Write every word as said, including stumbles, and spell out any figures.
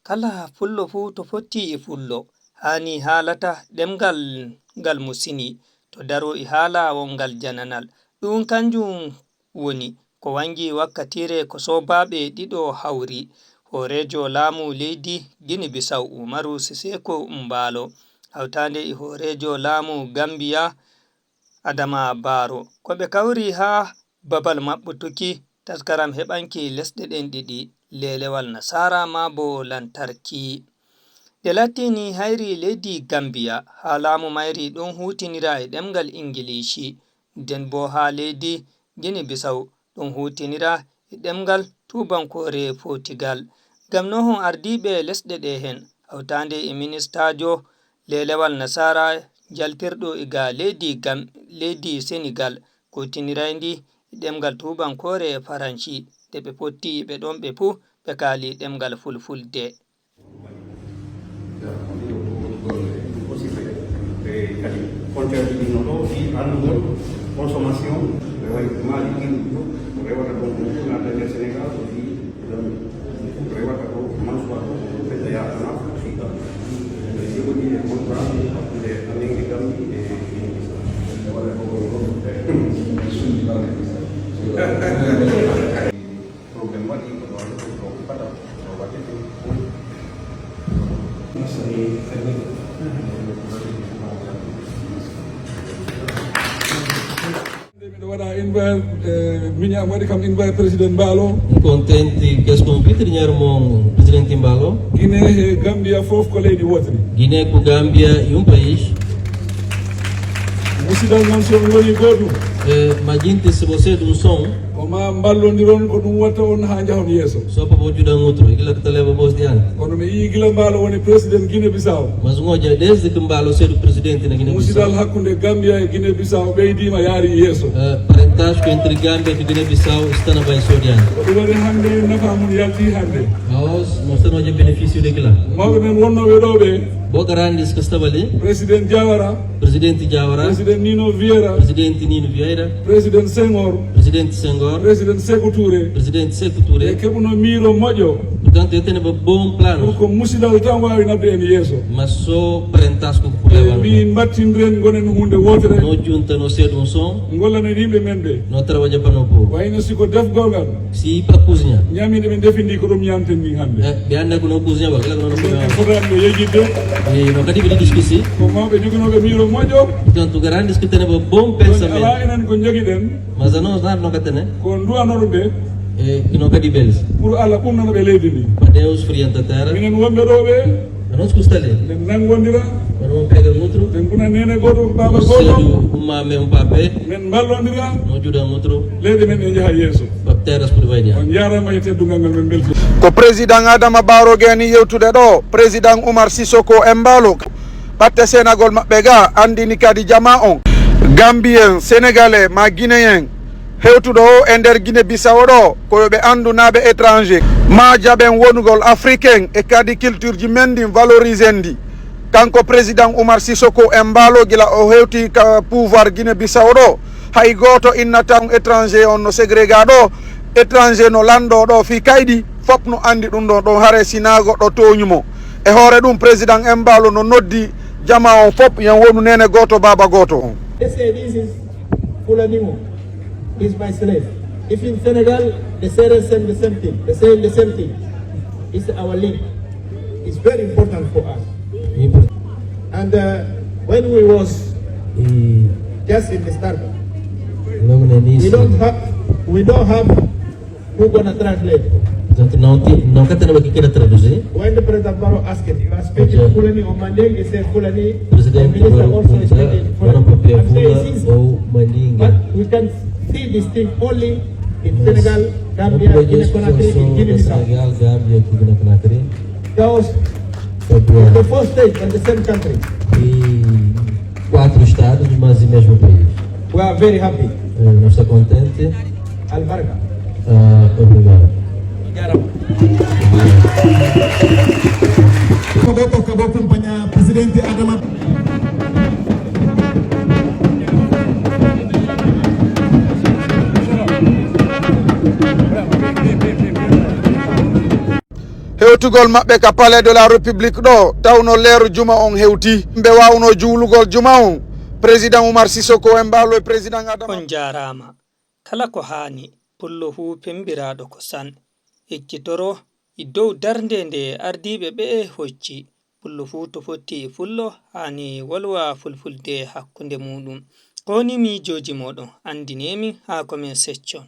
Kala pullo fuu to fotti e pullo, haani haalata ɗemngal ngal musini, to daroo e haala wonngal jananal. Ɗum kanjum woni ko wanngi wakkatiire ko soobaaɓe ɗiɗo hawri, hooreejo laamu leydi Gine Bisaw Umaru Siseko Mbaalo, hawtaande e hooreejo laamu Gambiya Adama Baaro. Ko ɓe kawri haa babal maɓɓutuki taskaram heɓanki lesɗe ɗen ɗiɗi, leelewal nasaara maa bo lantarki. Nde lattini hayri leydi Gambiya, haa laamu mayri ɗon huutinira e ɗemngal Ingilishi, nden bo haa leydi Gine Bisaw ɗon huutinira e ɗemngal tuubankoore Potigal. Ngam non ardiiɓe lesɗe ɗe hen, hawtaande e ministaajo leelewal nasaara jaltirɗo iga leydi Gam-, leydi Senegal, kuutinirayndi e ɗemngal tuubankoore e Faransi. Nde ɓe potti ɓe ɗon ɓe fuu ɓe kaali ɗemngal fulfulde. Kadi frontière ɗiɗi no ɗo, fii anndugol consommation, ɓe wayi Mali, ɗin ɗo, ko rewata ɗon ko naata nder Sénégal, ko fii Gambie. Ko rewata ɗo, Mansoir ɗo, ko ɓe yaatana, ko fii Gambie. Ɓe jogori e contrat hakkunde Amérique Gambie e Guinée Bissau. Problème waɗi ko ɗon ko fata ko waɗete. Miɗo waɗa invite, eh, miñam waɗi kam invite président Mbaalo. Contente que as convite dinheiro mon presidente Mbaalo. Guinée e Gambia fof ko leydi wootere. Guiné com Gambia e um país. Musidal noon so on woni gootum. Eh, ma gente se você é de um som. Ko ma mballondiron ko ɗum watta on haa njahon yeeso. Só para vou ajudar um outro, aquilo que te leva bons diante. Kono mi yii gila Mbaalo woni président Guinée Bissau. Mas um olha, desde que Mbaalo seja o presidente na Guiné-Bissau. Musidal hakkunde Gambia e Guinée Bissau ɓeydiima yaari yeeso. Eh, parentesco entre Gambia e Guiné-Bissau está na vai só diante. Ko ɗum waɗi hannde nafa mum yalti hannde. Aos, nós temos o benefício de lá. Mawɓe men wonnooɓe ɗo ɓe. Bo grandes que estava ali. Président Jawara. Presidente Jawara. Président Nino Vieira. Presidente Nino Vieira. Président Senghor. Presidente Senghor. Président Sekou Touré. Presidente Sekou Touré. E keɓuno miiro moƴƴo. Portanto, ele tem um bom plano. Pour ko musidal tan waawi naɓde en yeeso. Mas só parentesco que podia levar. Min mbattindiren gonen huunde wootere. No junta no sedu um som. Ngollanen yimɓe men ɓe. No trabalha para no povo. Wayno si ko defgol ngal. Si para cozinha. Ñaaminde ɓe ndefi ndi ko ɗum ñaamten min hannde. Eh, ɓe annda ko no cozinha ba, kala ko no cozinha. En fotaani ɗo yejjitde. E no kadi ɓe discuti. Ko mawɓe joginooɓe miiro moƴƴo. Portanto, grandes que tem um bom pensamento. Alaa enen ko njogiɗen. Mas a nós nada no katene. Ko nduwanooɓe ɓe. E que no kadi beles. Pour Allah ɓurnana ɓe leydi ndi. Para Deus frianta terra. Minen wonɓe ɗo ɓe. A nós custa ali. Men nanngondira. Para um pega outro. Men ngona neene gooto, baaba gooto. Sedu uma me um papé. Men mballondira. No ajuda um outro. Leydi men e njaha yeeso. Para terras por vai diante. On njaaraama e teddungal ngal, men mbeltii. Ko président Adama Barrow geeni yewtude ɗo, président Oumar Sissoko Embaló. Ɓatte seenagol maɓɓe ga anndini kadi jamaa on. Gambien, sénégalais ma guinéen hewtuɗo o e nder Guinée Bissau ɗo, ko yo ɓe anndu naaɓe étranger ma jaɓen wonugol africain e kadi culture ji men ndin valoriser ndi. Kanko président Oumar Sissoko Embaló gila o hewti ka pouvoir Guinée Bissau ɗo, hay gooto innata on étranger on no ségrégé ɗo, étranger no lanndo ɗo fii kaydi, fop no anndi ɗum ɗon, ɗon hare sinaa goɗɗo tooñu mo. E hoore ɗum président Embaló no noddi jamaa on fop, yen wonu neene gooto, baaba gooto. They say this is Fulanimo, he's my slave. If in Senegal, the Seres send the same thing, the same, the same thing. It's our link. It's very important for us. And uh, when we was just in the start, we don't have, we don't have who gonna translate. Portanto, não, ti- não catena aqui que era traduzir. When the President Barrow asked, you are speaking Fulani or Mandinka, he said Fulani. The Minister also speaking Fulani. I'm saying this, but we can see this thing only in Senegal, Gambia, Guinea Conakry, in Guinea Bissau. Senegal, Gambia, Guinea Conakry. That was the first state and the same country. E quatro estados, mas e mesmo país. We are very happy. Eh, não está contente. Albarka. Ah, obrigado. Jarama. Ko ɓe tokka bo kumpanya presidenti Adama. Hewti Tugol maɓɓe ka Palais de la République ɗo, tawno leeru juma on hewti. Ɓe waawno juulugol juma on. Président Oumar Sissoko Embaló e Président Adama. On jaaraama. Kala ko haani, pullo fuu pembiraaɗo ko san. Ekkitoro e dow darnde nde ardiiɓe ɓe'e hocci. Pullo fuu to fotti e pullo haani wolwa fulfulde hakkunde muuɗum. Ko woni miijooji mooɗon, anndinee mi haa ko min seccon.